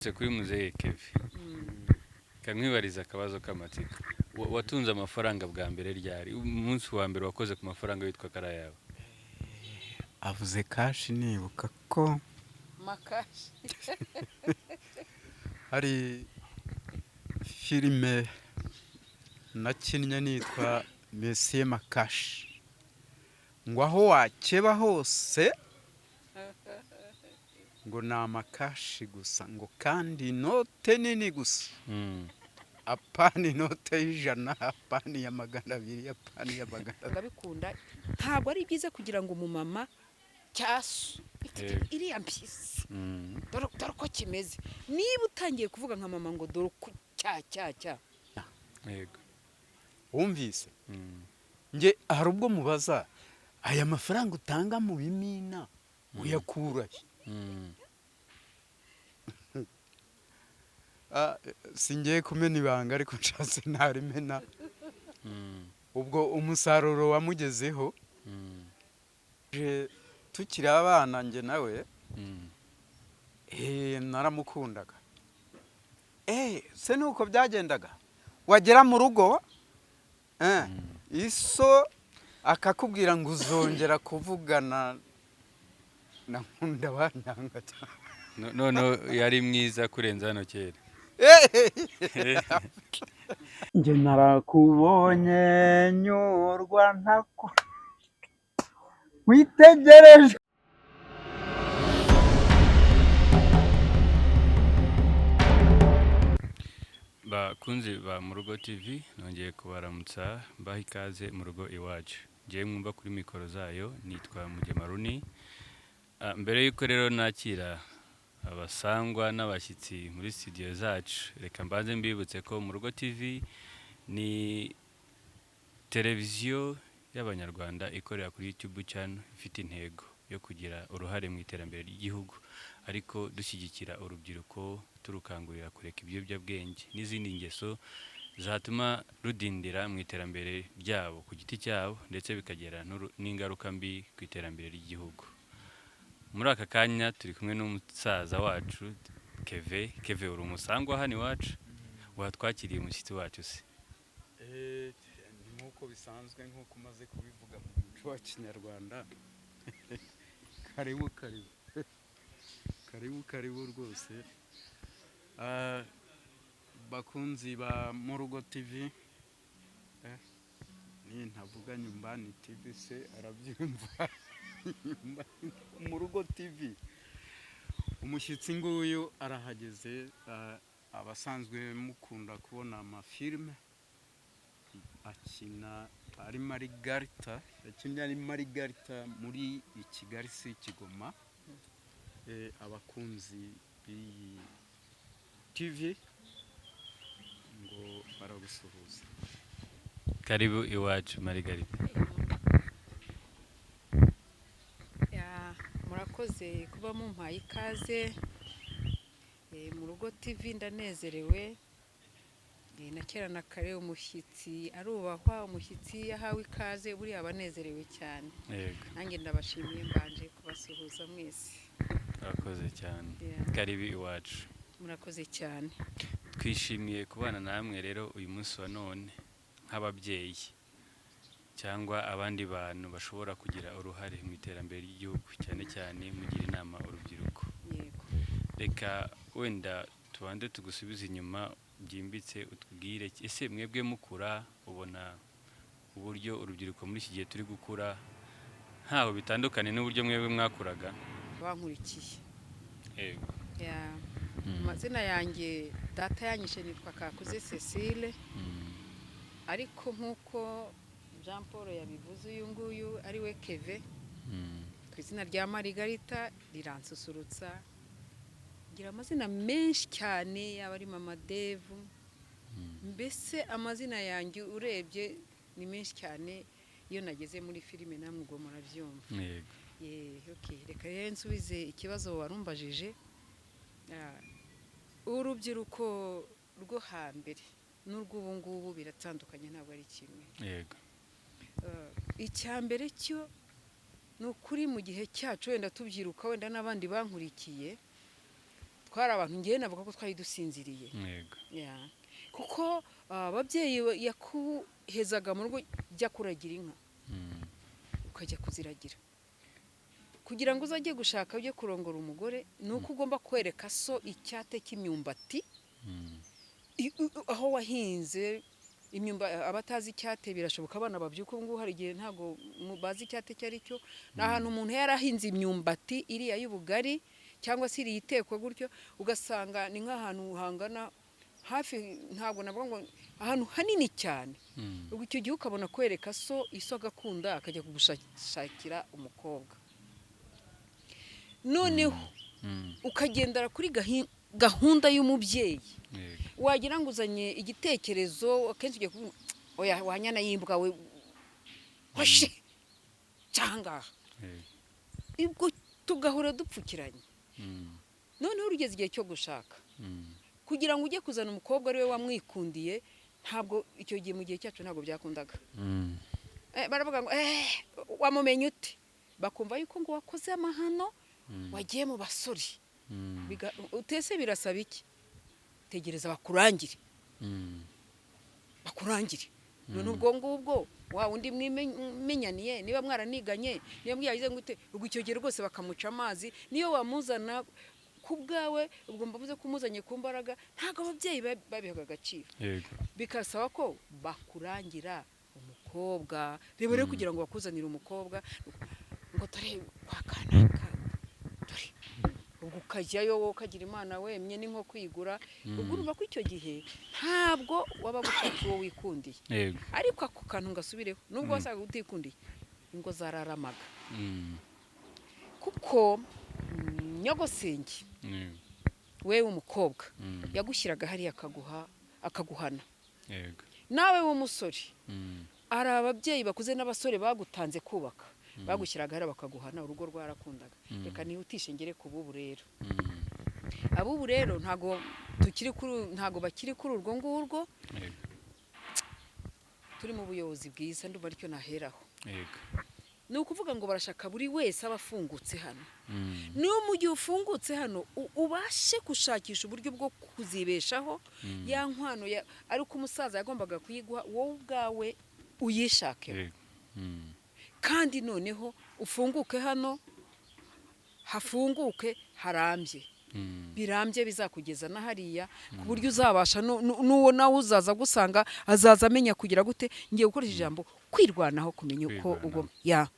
Kuri muzehe Keve, kankwibariza akabazo k'amatsiko. Watunze amafaranga bwa mbere ryari? Umunsi wa mbere wakoze ku mafaranga witwa karayawe? Avuze cash, nibuka ko Makashi. Hari filime nakinnye nitwa Monsieur Makashi, ngo aho wakeba hose ngo ni amakashi gusa, ngo kandi inote nini gusa, apana inote y'100, apana iya 200, apana iya 500. Ndabikunda. Ntabwo ari byiza kugira ngo umumama cyasu iriya mpyisi, dore uko kimeze. Niba utangiye kuvuga nka mama ngo dore uko cya cya cya. Wumvise? Nge hari ubwo mubaza: aya mafaranga utanga mu bimina uyakurahe? Singiye kumena ibanga, ariko nshatse ntarimena. Ubwo umusaruro wamugezeho. Tukiri abana njye nawe, naramukundaga. Se nuko byagendaga, wagera mu rugo, iso akakubwira ngo uzongera kuvugana na Nkunda banyanga cyane. Noneho yari mwiza kurenza hano kera. Njye narakubonye nyurwa ntako witegereje. Bakunzi ba Murugo TV, nongeye kubaramutsa, mbaha ikaze mu rugo iwacu. Ngewe mwumva kuri mikoro zayo nitwa Mugema Runi. Mbere y'uko rero nakira abasangwa n'abashyitsi muri studio zacu, reka mbanze mbibutse ko Murugo TV ni televiziyo y'Abanyarwanda ikorera kuri YouTube channel, ifite intego yo kugira uruhare mu iterambere ry'igihugu, ariko dushyigikira urubyiruko, turukangurira kureka ibiyobyabwenge n'izindi ngeso zatuma rudindira mu iterambere ryabo ku giti cyabo, ndetse bikagira n'ingaruka mbi ku iterambere ry'igihugu. Muri aka kanya turi kumwe n'umusaza wacu Keve. Keve, uri umusangwa hano iwacu, watwakiriye umushyitsi wacu se? Ni nk'uko bisanzwe, nk'uko umaze kubivuga mu muco wa kinyarwanda, karibu karibu karibu karibu rwose. Bakunzi ba Murugo TV, ni ntavuga Nyumbani TV se arabyumva. Murugo TV, umushyitsi nguyu arahageze. Abasanzwe mukunda kubona amafilime akina ari Marigarita, yakinnye ari Marigarita muri i Kigali si Kigoma. Abakunzi b'iyi TV ngo baragusuhuza. Karibu iwacu, Marigarita. Ya, murakoze kuba mumpaye ikaze mu Rugo TV. Ndanezerewe. Na kera na kare umushyitsi arubahwa. Umushyitsi yahawe ikaze buriya aba anezerewe cyane. Nanjye ndabashimiye, mbanje kubasuhuza mwese. Urakoze cyane. Karibu iwacu. Murakoze cyane. Twishimiye kubana namwe rero uyu munsi wa none nk'ababyeyi cyangwa abandi bantu bashobora kugira uruhare mu iterambere ry'igihugu, cyane cyane mugira inama urubyiruko. Reka wenda tubanze tugusubize inyuma byimbitse, utubwire: ese mwebwe mukura, ubona uburyo urubyiruko muri iki gihe turi gukura ntaho bitandukanye n'uburyo mwebwe mwakuraga? Bankurikiye. Ya, amazina yanjye data yanyishe nitwa Kakuze Cecile, ariko nk'uko Jean Paul yabivuze, uyu nguyu ari we Keve, ku izina rya Marigarita riransusurutsa. Ngira amazina menshi cyane, yaba ari Mama Devu, mbese amazina yanjye urebye ni menshi cyane. Iyo nageze muri filime namwe ubwo murabyumva. Ye, okay. Reka rero nsubize ikibazo warumbajije. Urubyiruko rwo hambere n'urw'ubu ngubu biratandukanye, ntabwo ari kimwe. Icya mbere cyo ni ukuri, mu gihe cyacu wenda tubyiruka, wenda n'abandi bankurikiye, Twari abantu, ngewe navuga ko twari dusinziriye. Yego. Yeah. Kuko ababyeyi yakuhezaga mu rugo, jya kuragira inka, ukajya kuziragira kugira ngo uzajye gushaka, ujye kurongora umugore, ni uko ugomba kwereka so icyate cy'imyumbati aho wahinze imyumba. Abatazi icyate, birashoboka abana babyuka ubu ngubu hari igihe ntabwo bazi icyate icyo ari cyo. Ni ahantu umuntu yarahinze imyumbati iriya y'ubugari cyangwa se iriya itekwa gutyo, ugasanga ni nk'ahantu hangana hafi, ntabwo navuga ngo ahantu hanini cyane. Ubwo icyo gihe ukabona kwereka so, iso agakunda akajya kugushakira umukobwa. Noneho ukagendera kuri gahunda y'umubyeyi. Wagira ngo uzanye igitekerezo, akenshi ugiye kuvuga, oya wanyana y'imbwa we, hoshi cyangwa ubwo tugahora dupfukiranye. Noneho urugeze igihe cyo gushaka, kugira ngo ujye kuzana umukobwa ari we wamwikundiye, ntabwo icyo gihe, mu gihe cyacu, ntabwo byakundaga. Baravuga ngo wamumenye ute? Bakumva yuko ngo wakoze amahano, wagiye mu basore. Utese birasaba iki? Tegereza bakurangire. Bakurangire. None ubwo ngubwo wa undi mwimenyaniye, niba mwaraniganye, niba mwagize gute, ubwo icyo gihe rwose bakamuca amazi. Niyo wamuzana ku bwawe, ubwo mbavuze ko umuzanye ku mbaraga, ntabwo ababyeyi babihaga agaciro. Bikasaba ko bakurangira umukobwa. Reba rero, kugira ngo bakuzanire umukobwa ngo dore kwa kanaka, dore ubwo ukajyayo wowe ukagira Imana wemye, ni nko kwigura. Ubwo urumva ko icyo gihe ntabwo waba gushaka uwo wikundiye. Ariko ako kantu ngasubireho, nubwo wasangaga utikundiye, ingo zararamaga, kuko nyogosenge, wewe umukobwa, yagushyiraga hariya akaguha, akaguhana. Nawe w'umusore, hari ababyeyi bakuze n'abasore bagutanze kubaka, bagushyiraga hariya bakaguhana, urugo rwarakundaga. Reka nihutishe ngere ku bubu rero. Abubu rero ntago tukiri kuri, ntago bakiri kuri urwo ngurwo. Turi mu buyobozi bwiza, ndumva aricyo naheraho. Ni ukuvuga ngo barashaka buri wese aba afungutse hano. Niyo mu gihe ufungutse hano, ubashe gushakisha uburyo bwo kuzibeshaho. Ya nkwano ariko umusaza yagombaga kuyiguha, wowe ubwawe uyishakeho. Kandi noneho ufunguke hano, hafunguke harambye, birambye, bizakugeza na hariya ku buryo uzabasha n'uwo nawe uzaza gusanga azaza amenya kugira gute, ngiye gukoresha ijambo kwirwanaho, kumenya uko Kwirwanaho. Ubwo ya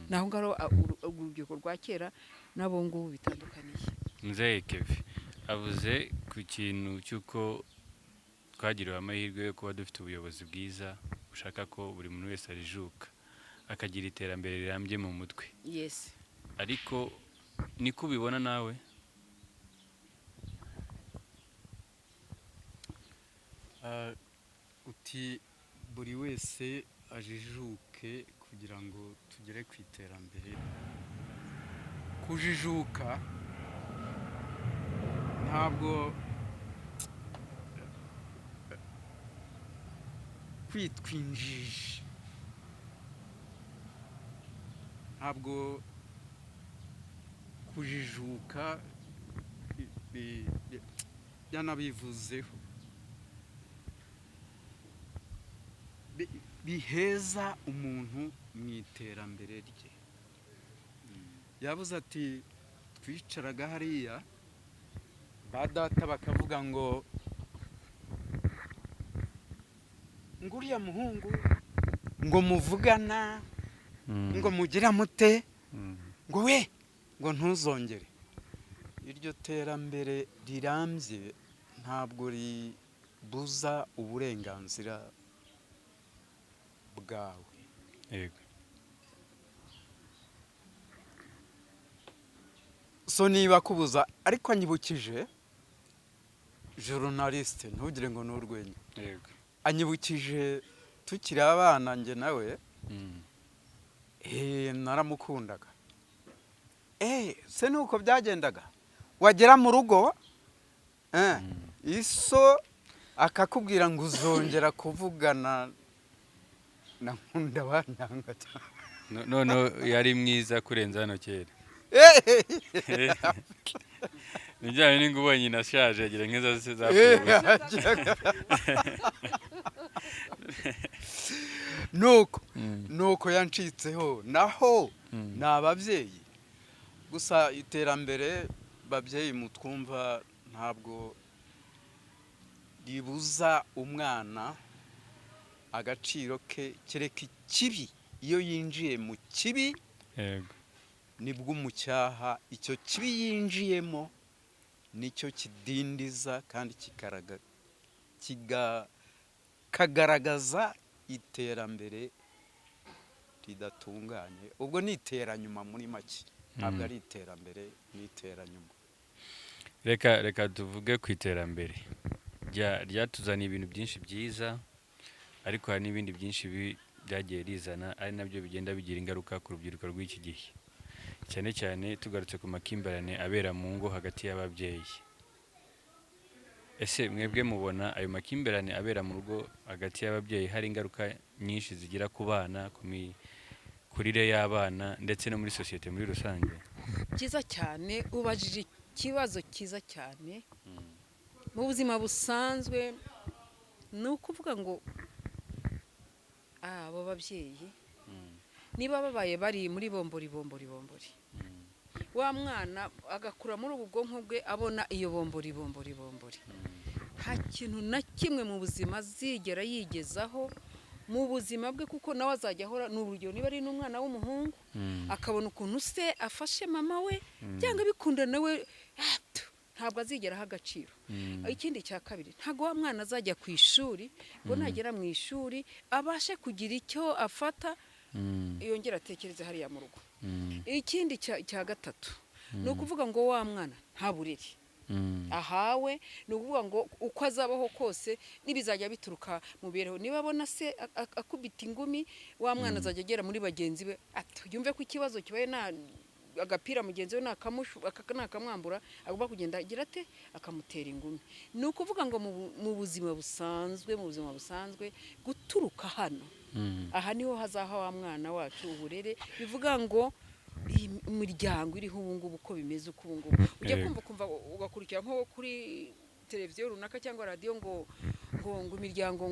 naho ngaho urubyiruko rwa kera n'abo ngubu bitandukaniye. Muzehe Kevin avuze ku kintu cy'uko twagiriwe amahirwe yo kuba dufite ubuyobozi bwiza bushaka ko buri muntu wese ajijuka, akagira iterambere rirambye mu mutwe. Ariko niko ubibona nawe? Uti buri wese ajijuke kugira ngo tugere ku iterambere. Kujijuka ntabwo kwitwa injiji, ntabwo kujijuka byanabivuzeho biheza umuntu mu iterambere rye. Yabuze ati twicaraga hariya, ba data bakavuga ngo uriya muhungu ngo muvugana, ngo mugira mute, ngo we ngo ntuzongere. Iryo terambere rirambye ntabwo ribuza uburenganzira bwawe. So niba kubuza, ariko anyibukije, journaliste, ntugire ngo ni urwenya, anyibukije tukiri abana njye nawe. Naramukundaga. Se nuko byagendaga, wagera mu rugo, iso akakubwira ngo uzongera kuvugana na Nkunda banyanga cyane. Noneho yari mwiza kurenza hano kera. Ni bya bindi ngo ubonye nyina ashaje agira nk'izo se zapfuye gusa. Nuko nuko yancitseho. Naho ni ababyeyi gusa. Iterambere, babyeyi mutwumva, ntabwo ribuza umwana agaciro ke, kereka ikibi. Iyo yinjiye mu kibi, nibwo umucyaha. Icyo kibi yinjiyemo nicyo kidindiza kandi kikagaragaza iterambere ridatunganye. Ubwo ni iteranyuma muri make, ntabwo ari iterambere, ni iteranyuma. Reka tuvuge ku iterambere ryatuzaniye ibintu byinshi byiza, ariko hari n'ibindi byinshi bibi byagiye rizana, ari nabyo bigenda bigira ingaruka ku rubyiruko rw'iki gihe, cyane cyane tugarutse ku makimbirane abera mu ngo hagati y'ababyeyi. Ese mwebwe mubona ayo makimbirane abera mu rugo hagati y'ababyeyi hari ingaruka nyinshi zigira ku bana, ku mikurire y'abana, ndetse no muri sosiyete muri rusange? Byiza cyane, ubajije ikibazo cyiza cyane. Mu buzima busanzwe, ni ukuvuga ngo abo babyeyi niba babaye bari muri bombori bombori bombori, wa mwana agakura muri ubu bwonko bwe abona iyo bombori bombori bombori, nta kintu na kimwe mu buzima azigera yigezaho mu buzima bwe, kuko nawe azajya ahora, ni urugero, niba ari n'umwana w'umuhungu, akabona ukuntu se afashe mama we, byanga bikunda nawe ntabwo azigera aha agaciro. Ikindi cya kabiri, ntabwo wa mwana azajya ku ishuri ngo nagera mu ishuri abashe kugira icyo afata, yongera atekereze hariya mu rugo. Ikindi cya gatatu, ni ukuvuga ngo wa mwana nta burere ahawe. Ni ukuvuga ngo uko azabaho kose n'ibizajya bituruka mu mibereho, niba abona se akubita ingumi, wa mwana azajya agera muri bagenzi be ati yumve ko ikibazo kibaye nta agapira mugenzi we nakamwambura, agomba kugenda agira ate, akamutera ingumi. Ni ukuvuga ngo mu buzima busanzwe, guturuka hano, aha niho hazaha wa mwana wacu uburere. Bivuga ngo iyi miryango iriho ubu ngubu, uko bimeze uko ubu ngubu ujya kumva, ukumva ugakurikira nko kuri televiziyo runaka cyangwa radiyo ngo imiryango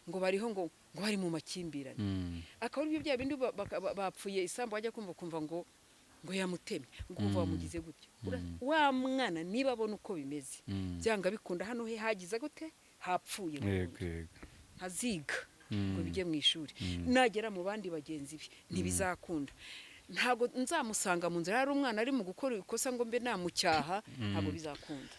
ngo bariho ngo bari mu makimbirane, akaba aribyo bya bindi bapfuye isambu, wajya kumva ukumva ngo yamutemye, ngo kumva wamugize gutya. Wa mwana niba abona uko bimeze, byanga bikunda hano he hagize gute, hapfuye burundu. Ntaziga ngo bijye mu ishuri, nagera mu bandi bagenzi be ntibizakunda. Ntabwo nzamusanga mu nzira hari umwana ari mu gukora ikosa ngo mbe namucyaha, ntabwo bizakunda.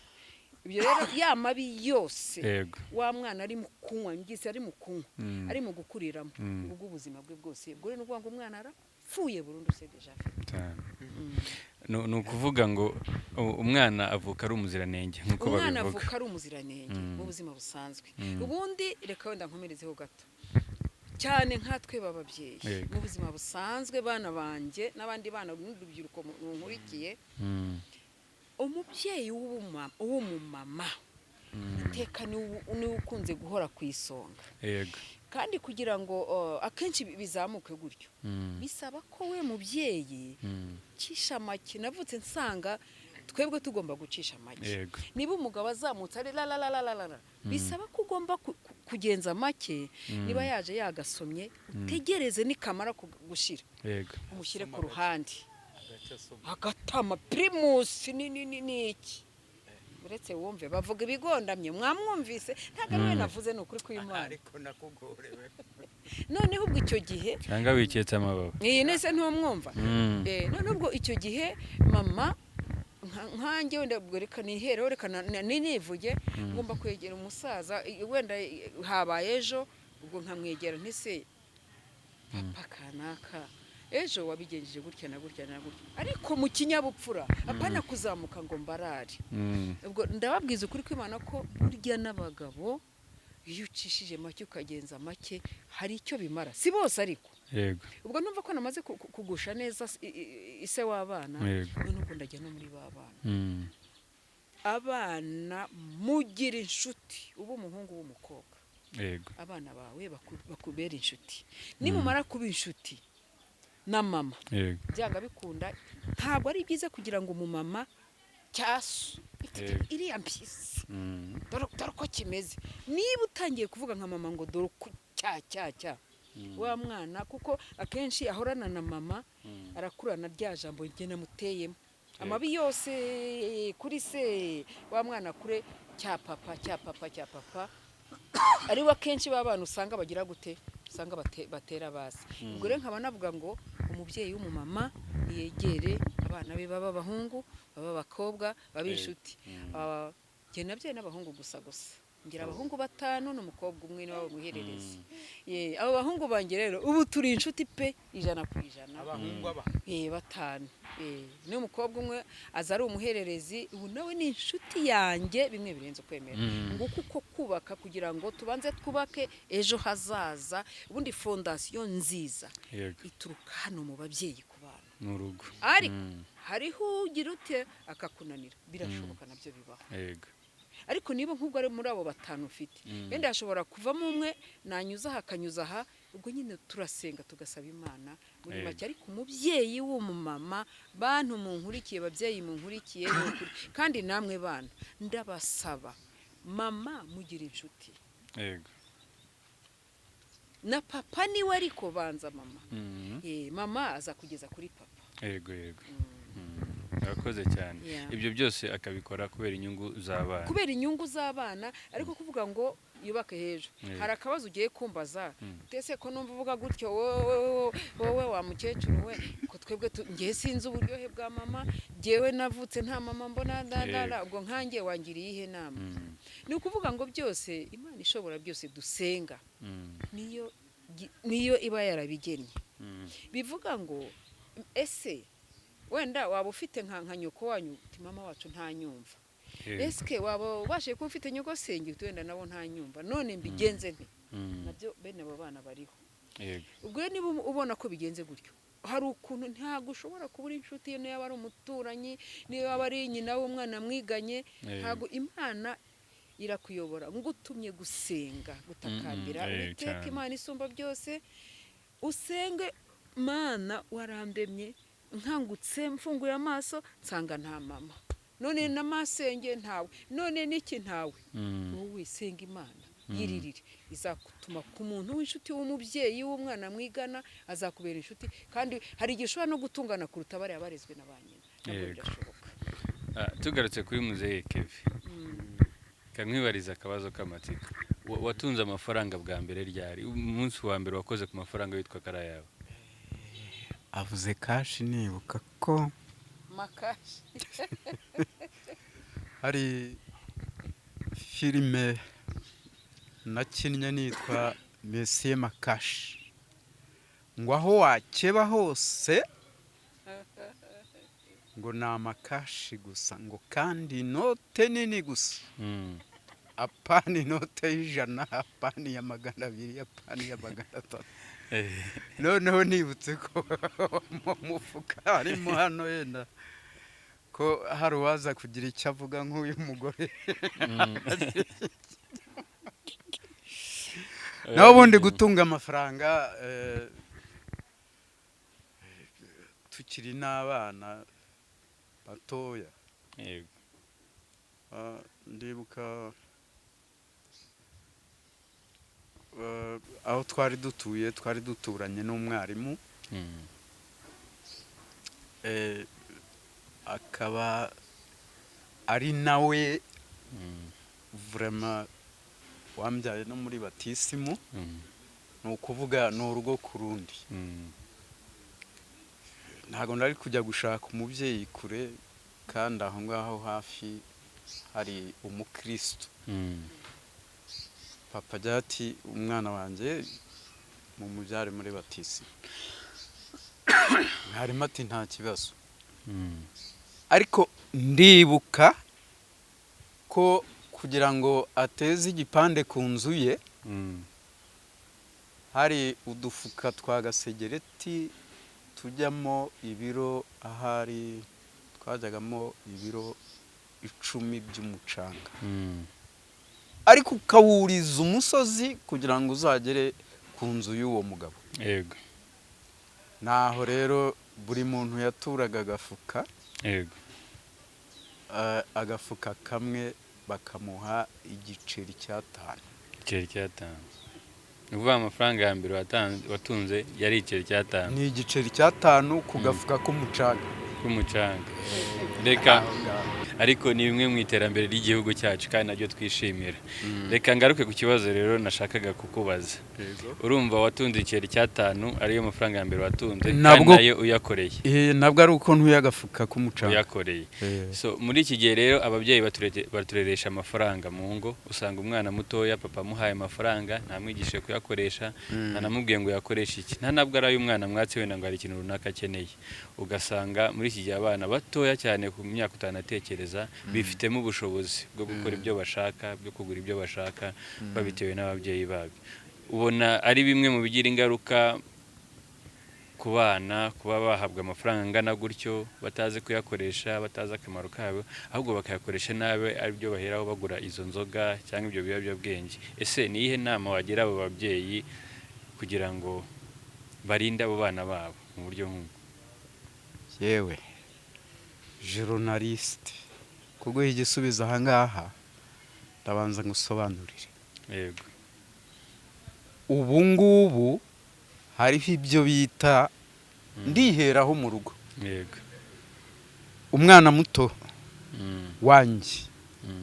Ibyo rero, ya mabi yose wa mwana ari mu kunywa ngise, ari mu kunywa, ari mu gukuriramo, ubwo ubuzima bwe bwose, ubwo rero ni ukuvuga ngo umwana arapfuye burundu, c'est déjà fait. Cyane. Ni ukuvuga ngo umwana avuka ari umuziranenge nk'uko Umwana babivuga. avuka ari umuziranenge mu buzima busanzwe. Ubundi reka wenda nkomerezeho gato cyane, nkatwe b'ababyeyi, mu buzima busanzwe, bana banjye n'abandi bana n'urubyiruko munkurikiye, umubyeyi w'umumama iteka niwe ukunze guhora ku isonga. Kandi kugira ngo akenshi bizamuke gutyo, bisaba ko we mubyeyi cisha make. Navutse nsanga twebwe tugomba gucisha make. Niba umugabo azamutse ari la la la la la la la, bisaba ko ugomba kugenza make. Niba yaje yagasomye, utegereze nikamara gushira, umushyire ku ruhande. Agatama Primus ni iki? Uretse wumve bavuga ibigondamye, mwamwumvise, ntabwo ari we navuze, ni ukuri kw'Imana. Ariko nakugorewe. Noneho ubwo icyo gihe Cyangwa wiketse amababa. Iyi nese ntumwumva? Noneho ubwo icyo gihe mama nkanjye wenda, ubwo reka nihereho, reka nivuge, ngomba kwegera umusaza, wenda habaye ejo, ubwo nkamwegera ntise: "Papa kanaka, ejo wabigenjeje gutya na gutya na gutya," ariko mu kinyabupfura, apana kuzamuka ngo mbarare. Ubwo ndababwiza ukuri kw'Imana ko burya n'abagabo, iyo ucishije make, ukagenza make, hari icyo bimara. Si bose ariko. Ubwo numva ko namaze kugusha neza ise w'abana. None ubwo ndajya no muri ba bana. Abana, mugira inshuti, uba umuhungu w'umukobwa, abana bawe bakubera inshuti. Nimumara kuba inshuti na mama, byanga bikunda, ntabwo ari byiza kugira ngo umumama Cyasu Yego. Iriya mpyisi, dore uko kimeze. Niba utangiye kuvuga nka mama ngo dore uko cya cya cya wa mwana, kuko akenshi ahorana na mama, arakurana rya jambo njye namuteyemo amabi yose kuri se wa mwana, kure cya papa, cya papa, cya papa. Aribo akenshi b'abana usanga bagira gute? Usanga batera basi. Ubwo rero nkaba navuga ngo umubyeyi w'umumama yegere abana be, baba abahungu, baba abakobwa, babe inshuti. Njye nabyaye n'abahungu gusa gusa, ngira abahungu batanu n'umukobwa umwe niwe muhererezi. Ye, abo bahungu banjye rero ubu turi inshuti pe, 100%. Abahungu aba Batanu. N'umukobwa umwe aza ari umuhererezi, ubu nawe ni inshuti yanjye bimwe birenze ukwemera. Nguko uko kubaka, kugira ngo tubanze twubake ejo hazaza. Ubundi fondasiyo nziza ituruka hano mu babyeyi ku bana. Mu rugo. Ariko hariho ugira ute akakunanira, birashoboka, nabyo bibaho. Ariko niba nk'ubwo ari muri abo batanu ufite, wenda hashobora kuvamo umwe nanyuza aha akanyuza aha, ubwo nyine turasenga tugasaba Imana muri make. Ariko umubyeyi w'umumama, bantu munkurikiye, babyeyi munkurikiye, ni ukuri. Kandi namwe bana ndabasaba, mama mugira inshuti na papa niwe, ariko banza mama. Mama aza kugeza kuri papa. Yego yego. Urakoze cyane. Ibyo byose akabikora kubera inyungu z'abana. Kubera inyungu z'abana, ariko kuvuga ngo yubake hejuru. Hari akabazo ugiye kumbaza. Ese ko numva uvuga gutyo, wowe wowe wa mukecuru we, ko twebwe njye sinzi uburyohe bwa mama, njyewe navutse nta mama mbona da da da, ubwo nkanjye wangiriye iyihe nama? Ni ukuvuga ngo byose Imana ishobora byose dusenga niyo niyo iba yarabigennye. Bivuga ngo ese wenda waba ufite nka nyoko wanyu, uti mama wacu ntanyumva. Ese waba ubashije kuba ufite nyogosenge, uti wenda nabo ntanyumva, none mbigenze nte? Nabyo bene abo bana bariho. Ubwo rero niba ubona ko bigenze gutyo, hari ukuntu ntabwo ushobora kubura inshuti ye, niyo yaba ari umuturanyi, niyo yaba ari nyina w'umwana mwiganye. Ntabwo Imana irakuyobora ngo utumye gusenga, gutakambira Uwiteka Imana isumba byose, usenge Mana warandemye, nkangutse mfunguye amaso nsanga nta mama, none na masenge ntawe, none n'iki ntawe. Wowe senga Imana, yiririre, izakutuma ku muntu w'inshuti w'umubyeyi w'umwana mwigana, azakubera inshuti. Kandi hari igihe ushobora no gutungana kuruta bariya barezwe na ba nyina, nabwo birashoboka. Tugarutse kuri muzehe Kevin, kankwibariza akabazo k'amatsiko. Watunze amafaranga bwa mbere ryari? Umunsi wa mbere wakoze ku mafaranga witwa karayawe? Avuze cash nibuka ko Makashi. Hari filime nakinnye nitwa Monsieur Makashi, ngo aho wakeba hose ngo ni amakashi gusa, ngo kandi inote nini gusa, apana inote y'100, apana iya 200, apana iya 300. Noneho nibutse ko mu mufuka harimo hano, yenda ko hari uwaza kugira icyo avuga nk'uyu mugore. Naho ubundi gutunga amafaranga tukiri n'abana batoya. Ndibuka aho twari dutuye, twari duturanye n'umwarimu, akaba ari nawe vraiment wambyaye no muri batisimu. Ni ukuvuga ni urugo ku rundi. Ntabwo nari kujya gushaka umubyeyi kure kandi aho ngaho hafi hari umukristo. Papa ajya ati umwana wanjye mumubyare muri batisimu. Mwarimu ati nta kibazo. Ariko ndibuka ko kugira ngo ateze igipande ku nzu ye, hari udufuka twa gasegereti tujyamo ibiro, ahari twajyagamo ibiro 10 by'umucanga, ariko ukawuriza umusozi kugira ngo uzagere ku nzu y'uwo mugabo. Naho rero buri muntu yaturaga agafuka. Agafuka kamwe bakamuha igiceri cy'atanu. Igiceri cy'atanu, ni ukuvuga amafaranga ya mbere watunze yari igiceri cy'atanu? Ni igiceri cy'atanu ku gafuka k'umucanga. K'umucanga. Reka Aho ngaho. Ariko ni bimwe mu iterambere ry'igihugu cyacu kandi nabyo twishimira. Reka ngaruke ku kibazo rero nashakaga kukubaza. Urumva watunze igiceri cy'atanu, ariyo mafaranga ya mbere watunze, kandi nayo uyakoreye. Nabwo ari uko ntuye agafuka k'umucanga. Uyakoreye. So muri iki gihe rero ababyeyi batureresha amafaranga mu ngo. Usanga umwana mutoya, papa amuhaye amafaranga, ntamwigishije kuyakoresha, ntanamubwiye ngo yakoreshe iki, nta nabwo ari ay'umwana mwatsi wenda ngo hari ikintu runaka akeneye. Ugasanga muri iki gihe abana batoya cyane, ku myaka utanatekereza, bifitemo ubushobozi bwo gukora ibyo bashaka, bwo kugura ibyo bashaka, babitewe n'ababyeyi babyo. Ubona ari bimwe mu bigira ingaruka ku bana, kuba bahabwa amafaranga angana gutyo batazi kuyakoresha, batazi akamaro kabo, ahubwo bakayakoresha nabi, aribyo baheraho bagura izo nzoga cyangwa ibyo biyobyabwenge. Ese ni iyihe nama wagira abo babyeyi kugira ngo barinde abo bana babo mu buryo nk'ubwo? Yewe journaliste, kuguha igisubizo aha ngaha ndabanza ngusobanurire. Yego. Ubu ngubu hariho ibyo bita, ndiheraho mu rugo, umwana muto wanjye,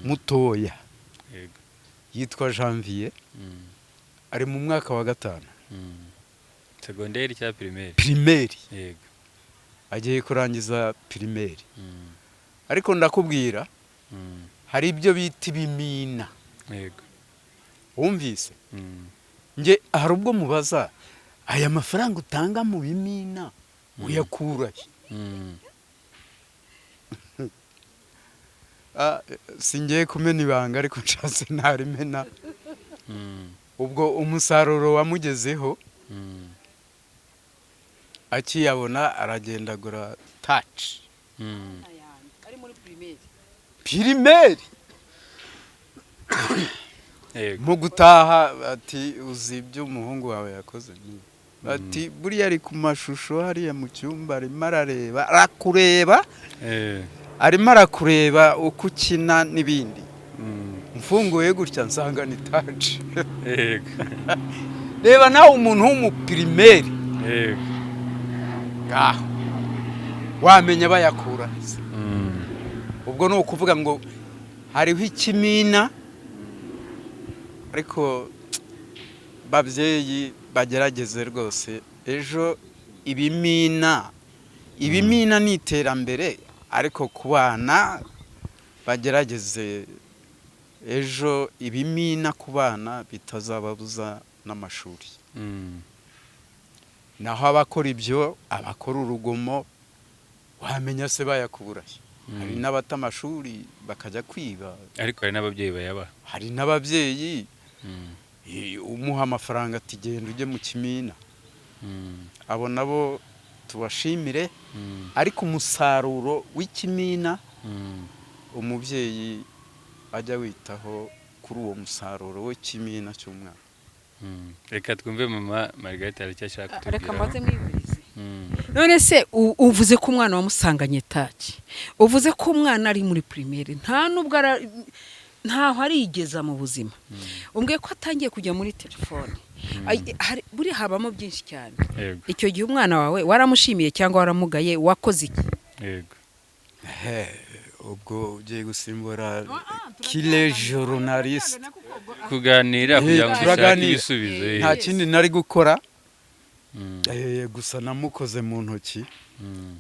mutoya, yitwa Janvier, ari mu mwaka wa gatanu. Segonderi cyangwa primaire? Primaire. Agiye kurangiza primaire. Ariko ndakubwira, hari ibyo bita ibimina. Wumvise? Nge hari ubwo mubaza, aya mafaranga utanga mu bimina uyakurahe? Singiye kumena ibanga, ariko nshatse ntarimena. Ubwo umusaruro wamugezeho, akiyabona aragenda agura touch. Ari muri primaire? Primaire. Mu gutaha ati: "Uzi ibyo umuhungu wawe yakoze?" Ati: "Buriya ari ku mashusho hariya mu cyumba, arimo arareba, arakureba, arimo arakureba uko ukina n'ibindi." Mfunguye gutya nsanga ni touch. Reba nawe umuntu w'umuprimaire. Ngaho wamenya bayakura. Ubwo ni ukuvuga ngo hariho ikimina, ariko babyeyi bagerageze rwose. Ejo ibimina ni iterambere, ariko ku bana bagerageze, ejo ibimina ku bana bitazababuza n'amashuri. Naho abakora ibyo, abakora urugomo, wamenya se bayakurahe? Hari n'abata amashuri bakajya kwiba. Ariko hari n'ababyeyi bayabaha. Hari n'ababyeyi, umuha amafaranga ati: "Genda ujye mu kimina." Abo nabo tubashimire, ariko umusaruro w'ikimina, umubyeyi ajya witaho kuri uwo musaruro w'ikimina cy'umwana. Reka twumve mama Margarita hari icyo ashaka Reka kutubwiraho. mbaze mwiburize. None se uvuze ko umwana wamusanganye touch, uvuze ko umwana ari muri primaire, nta nubwo ntaho arigeza mu buzima, umbwiye ko atangiye kujya muri telefone. Buriya habamo byinshi cyane. Icyo gihe umwana wawe waramushimiye cyangwa waramugaye? Wakoze iki? He, ubwo ugiye gusimbura kile journaliste. Kuganira kugira ngo dushake Turaganira. ibisubizo. Nta kindi nari gukora. Gusa namukoze mu ntoki,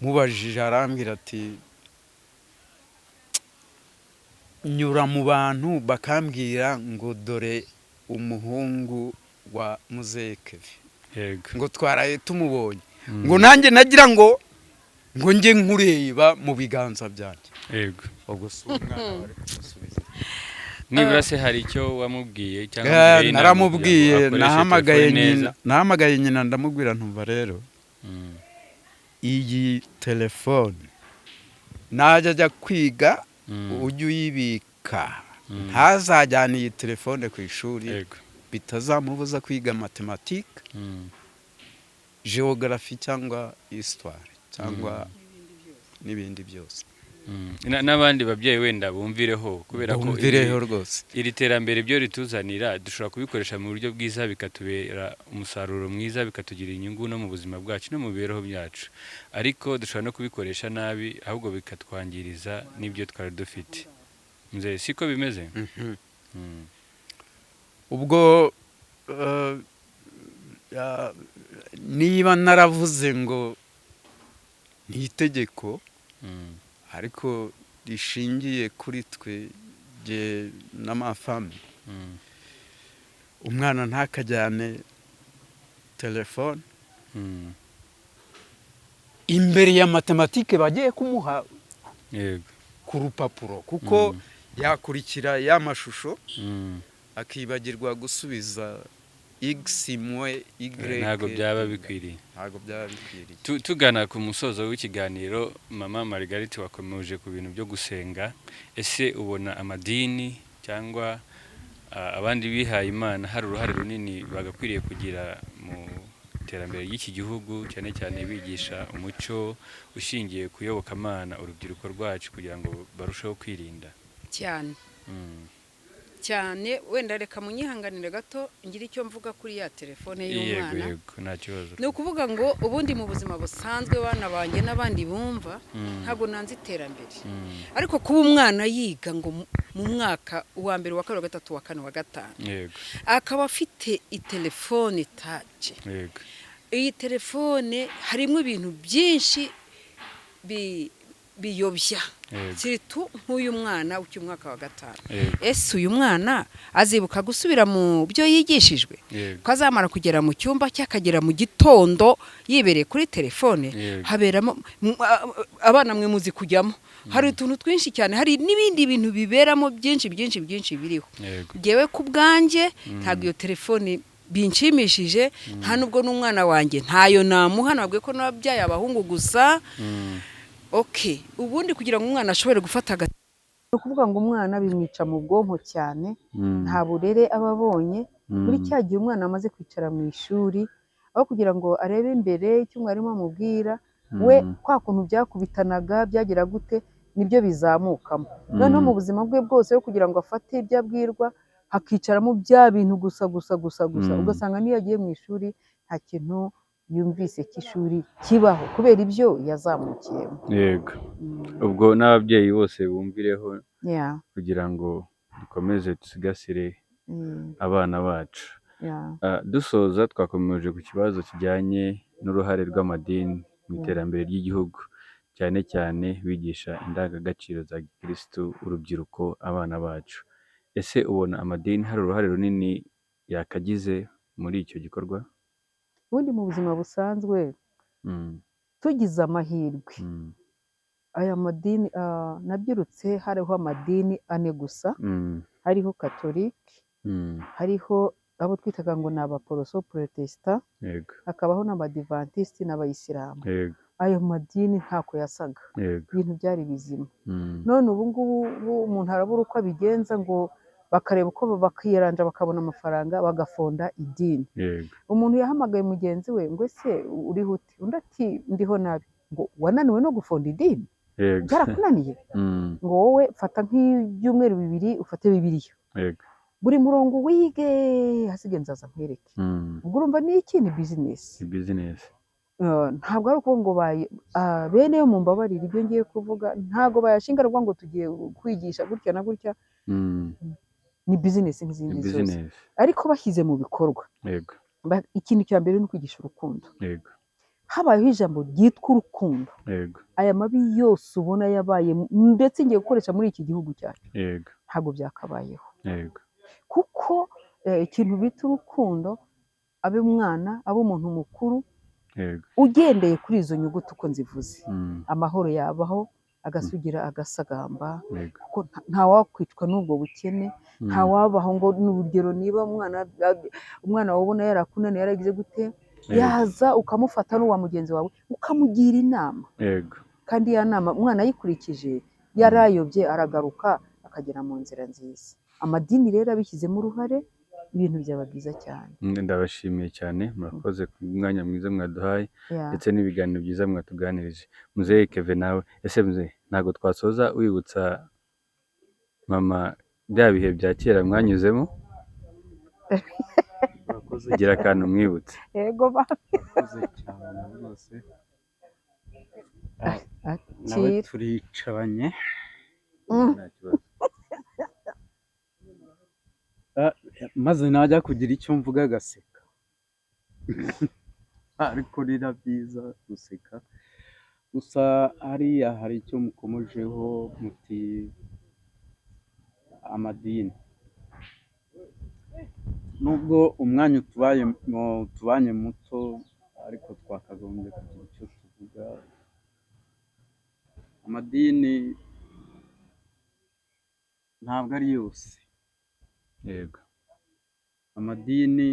mubajije arambwira ati: "Nyura mu bantu bakambwira ngo dore umuhungu wa muzehe Kevin, ngo twaraye tumubonye, ngo nanjye nagira ngo njye nkureba mu biganza byanjye." Ubwo si umwana wari kumusubiza. Nibura se hari icyo wamubwiye cyangwa wamugiriye inama Naramubwiye. kugira ngo akoreshe Nahamagaye telefone neza? nyina, nahamagaye nyina, ndamubwira ntumva rero, iyi telefone najya ajya kwiga, ujye uyibika, ntazajyane iyi telefone ku ishuri, bitazamubuza kwiga mathématiques, géographie cyangwa histoire cyangwa n'ibindi byose. N'abandi babyeyi wenda bumvireho, kubera ko Bumvireho rwose. Iri terambere byo rituzanira dushobora kubikoresha mu buryo bwiza, bikatubera umusaruro mwiza, bikatugirira inyungu no mu buzima bwacu no mu mibereho yacu, ariko dushobora no kubikoresha nabi, ahubwo bikatwangiriza n'ibyo twari dufite. Mzee, siko bimeze? Ubwo niba naravuze ngo ni itegeko, ariko rishingiye kuri twe, jye n'amafami, umwana ntakajyane telefone imbere ya mathématiques bagiye kumuha ku rupapuro, kuko yakurikira ya mashusho, akibagirwa gusubiza x moins y. Ntabwo byaba bikwiriye. Ntabwo byaba bikwiriye. Tugana ku musozo w'ikiganiro, Mama Margarite, wakomeje ku bintu byo gusenga. Ese ubona amadini cyangwa abandi bihaye Imana hari uruhare runini bagakwiriye kugira mu iterambere ry'iki gihugu, cyane cyane bigisha umuco ushingiye ku iyobokamana urubyiruko rwacu, kugira ngo barusheho kwirinda? Cyane cyane. Wenda reka munyihanganire gato ngire icyo mvuga kuri ya telefone y'umwana. Yego, nta kibazo. Ni ukuvuga ngo ubundi mu buzima busanzwe, bana banjye n'abandi bumva, ntabwo nanze iterambere, ariko kuba umwana yiga ngo mu mwaka uwa mbere, uwa kabiri, uwa gatatu, uwa kane, uwa gatanu, akaba afite itelefone touch, iyi telefone harimo ibintu byinshi biyobya, surtout nk'uyu mwana ukiri umwaka wa gatanu. Ese uyu mwana azibuka gusubira mu byo yigishijwe, ko azamara kugera mu cyumba cye, akagera mu gitondo yibereye kuri telefone? Haberamo abana, mwe muzi kujyamo, hari utuntu twinshi cyane, hari n'ibindi bintu biberamo byinshi byinshi byinshi biriho. Ngewe ku bwanjye ntabwo iyo telefone binshimishije, nta nubwo n'umwana wanjye ntayo namuha. Nabwiye ko n'ababyaye abahungu gusa. Ok, ubundi kugira ngo umwana ashobore gufata ni ukuvuga ngo umwana bimwica mu bwonko cyane, nta burere aba abonye. Muri cya gihe umwana amaze kwicara mu ishuri, aho kugira ngo arebe imbere icyo umwarimu amubwira, we kwa kuntu byakubitanaga byagira gute, nibyo bizamukamo. Noneho mu buzima bwe bwose, aho kugira ngo afate ibyo abwirwa, hakicaramo bya bintu gusa gusa gusa gusa. Ugasanga n'iyo agiye mu ishuri nta kintu yumvise cy'ishuri kibaho, kubera ibyo yazamukiyemo. Ubwo n'ababyeyi bose bumvireho, kugira ngo dukomeze dusigasire abana bacu. Dusoza, twakomeje ku kibazo kijyanye n'uruhare rw'amadini mu iterambere ry'igihugu, cyane cyane bigisha indangagaciro za gikirisitu urubyiruko, abana bacu. Ese ubona amadini hari uruhare runini yakagize muri icyo gikorwa? Ubundi mu buzima busanzwe, tugize amahirwe, aya madini, nabyirutse hariho amadini ane gusa. Hariho katolike, hariho abo twitaga ngo ni abaporoso protesita, hakabaho n'abadivantisiti n'abayisilamu. Ayo madini ntako yasaga, ibintu byari bizima. None ubu ngubu umuntu arabura uko abigenza, ngo bakareba uko bakiyaranja, bakabona amafaranga, bagafonda idini. Umuntu yahamagaye mugenzi we ngo: "Ese uriho ute?" Undi ati: "Ndiho nabi." Ngo: "Wananiwe no gufonda idini? Byarakunaniye?" Ngo: "Wowe fata nk'ibyumweru 2, ufate Bibiliya, buri murongo wige, hasigaye nzaza nkwereke." Ubwo urumva ni iki? Ni bizinesi. Ni bizinesi. Ntabwo ari ukuvuga ngo bene yo, mumbabarire ibyo ngiye kuvuga, ntabwo bayashinga ari ukuvuga ngo tugiye kwigisha gutya na gutya. Ni bizinesi Ni nk'izindi zose, bizinesi. ariko bashyize mu bikorwa, ikintu cya mbere ni ukwigisha urukundo. Habayeho ijambo ryitwa urukundo, aya mabi yose ubona yabaye, ndetse ngiye gukoresha muri iki gihugu cyacu, ntabwo byakabayeho, kuko ikintu bita urukundo, abe umwana, abe umuntu mukuru, ugendeye kuri izo nyuguti uko nzivuze, amahoro yabaho, agasugira, agasagamba, kuko ntawakwicwa n'ubwo bukene, ntawabaho ngo ni urugero niba umwana wawe ubona yarakunaniye, yaragize gute, yaza ukamufata n'uwa mugenzi wawe, ukamugira inama, kandi ya nama umwana ayikurikije, yarayobye aragaruka akagera mu nzira nziza. Amadini rero abishyizemo uruhare, ibintu byaba byiza cyane. Ndabashimiye cyane, murakoze ku mwanya mwiza mwaduhaye, ndetse n'ibiganiro byiza mwatuganirije. Muzehe Keve nawe, ese muzehe Ntabwo twasoza wibutsa mama bya bihe bya kera mwanyuzemo. Urakoze. Gira akantu mwibutse. Yego ba. Urakoze cyane rwose. Nawe Akira. turicaranye. Nta kibazo. Maze najya kugira icyo mvuga agaseka, ariko ni na byiza guseka. Gusa hariya hari icyo mukomojeho muti amadini, nubwo umwanya utubanye muto, ariko twakagombye kugira icyo tuvuga. Amadini ntabwo ari yose. Amadini,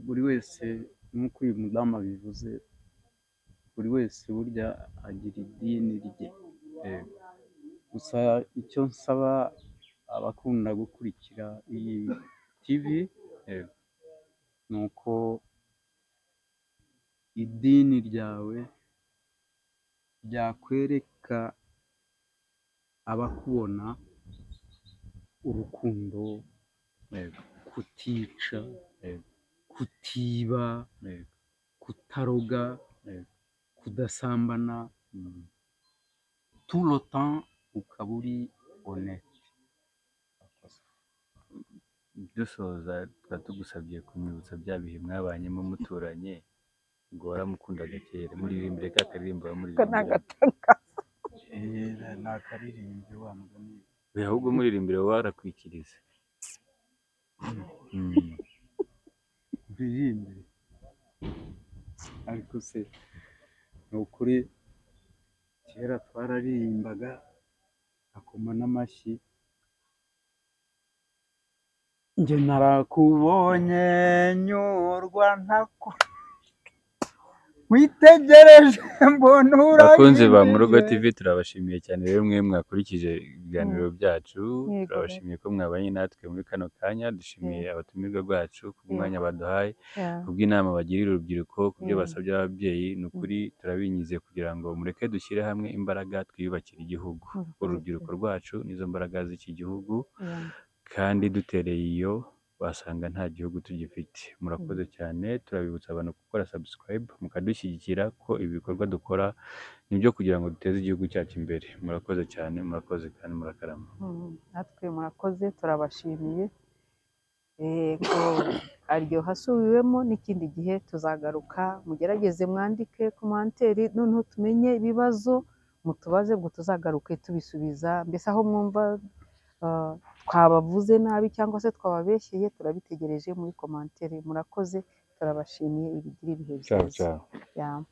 buri wese, nk'uko uyu mudamu abivuze, buri wese burya agira idini rye. Gusa icyo nsaba abakunda gukurikira iyi TV ni uko idini ryawe ryakwereka abakubona urukundo, kutica, kutiba, kutaroga, kudasambana, tout le temps ukaba uri honnête. Dusoza, tukaba tugusabye kumwibutsa bya bihe mwabanyemo muturanye, ngo waramukundaga kera. Muririmbire ka karirimbo. Ko ni Wamuririmbira. agatangaza. Eh, ni akaririmbyi wa mugani. Oya, ahubwo muririmbire wowe, arakwikiriza. Uririmbire? Ariko se ni ukuri, kera twararirimbaga akoma n'amashyi. Njye narakubonye nyurwa ntako witegereje mbona. Bakunzi ba Murugo Uranyujije. TV, turabashimiye cyane rero mwe mwakurikije ibiganiro byacu. Turabashimiye ko mwabanye natwe muri kano kanya. Dushimiye abatumirwa bacu ku bw'umwanya baduhaye, kubw'inama bagirira urubyiruko, ku byo basabye ababyeyi. Ni ukuri turabinyize kugira ngo mureke dushyire hamwe imbaraga twiyubakire igihugu. Murakoze. Urubyiruko rwacu nizo mbaraga z'iki gihugu, kandi dutereye iyo wasanga nta gihugu tugifite. Murakoze cyane. Turabibutsa abantu gukora subscribe, mukadushyigikira, ko ibi bikorwa dukora nibyo kugira ngo duteze igihugu cyacu imbere. Murakoze cyane, murakoze kandi murakarama. Natwe murakoze, turabashimiye. Yego, aryoha asubiwemo. N'ikindi gihe tuzagaruka. Mugerageze mwandike commentaire, noneho tumenye ibibazo mutubaze, ngo tuzagaruke tubisubiza. Mbese aho mwumva twabavuze nabi cyangwa se twababeshyeye, turabitegereje muri commentaire. Murakoze, turabashimiye. Ibigire ibihe Ciao. byiza. Ciao. Yeah.